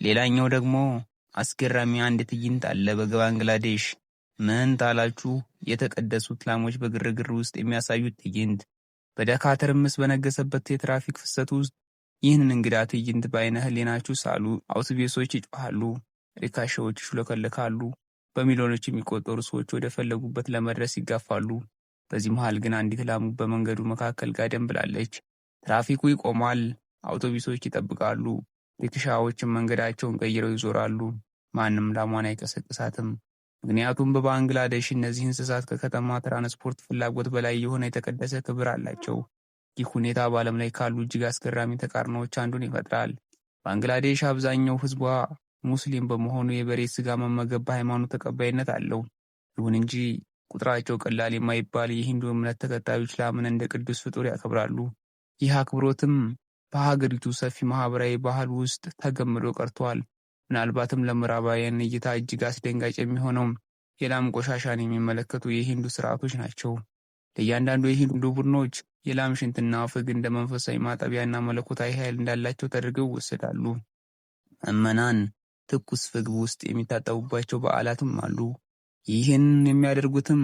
ሌላኛው ደግሞ አስገራሚ አንድ ትዕይንት አለ በባንግላዴሽ። ምን ታላችሁ? የተቀደሱት ላሞች በግርግር ውስጥ የሚያሳዩት ትዕይንት። በዳካ ትርምስ በነገሰበት የትራፊክ ፍሰት ውስጥ ይህንን እንግዳ ትዕይንት በአይነ ህሊናችሁ ሳሉ። አውቶቡሶች ይጮኻሉ፣ ሪክሻዎች ይሹለከለካሉ፣ በሚሊዮኖች የሚቆጠሩ ሰዎች ወደ ፈለጉበት ለመድረስ ይጋፋሉ። በዚህ መሃል ግን አንዲት ላም በመንገዱ መካከል ጋደም ብላለች። ትራፊኩ ይቆማል፣ አውቶቡሶች ይጠብቃሉ፣ ሪክሻዎችም መንገዳቸውን ቀይረው ይዞራሉ። ማንም ላሟን አይቀሰቅሳትም። ምክንያቱም በባንግላዴሽ እነዚህ እንስሳት ከከተማ ትራንስፖርት ፍላጎት በላይ የሆነ የተቀደሰ ክብር አላቸው። ይህ ሁኔታ በዓለም ላይ ካሉ እጅግ አስገራሚ ተቃርኖዎች አንዱን ይፈጥራል። ባንግላዴሽ አብዛኛው ሕዝቧ ሙስሊም በመሆኑ የበሬ ስጋ መመገብ በሃይማኖት ተቀባይነት አለው። ይሁን እንጂ ቁጥራቸው ቀላል የማይባል የሂንዱ እምነት ተከታዮች ላምን እንደ ቅዱስ ፍጡር ያከብራሉ። ይህ አክብሮትም በሀገሪቱ ሰፊ ማህበራዊ ባህል ውስጥ ተገምዶ ቀርቷል። ምናልባትም ለምዕራባውያን እይታ እጅግ አስደንጋጭ የሚሆነው የላም ቆሻሻን የሚመለከቱ የሂንዱ ስርዓቶች ናቸው። ለእያንዳንዱ የሂንዱ ቡድኖች የላም ሽንትና ፍግ እንደ መንፈሳዊ ማጠቢያና መለኮታዊ ኃይል እንዳላቸው ተደርገው ይወሰዳሉ። ምዕመናን ትኩስ ፍግ ውስጥ የሚታጠቡባቸው በዓላትም አሉ። ይህን የሚያደርጉትም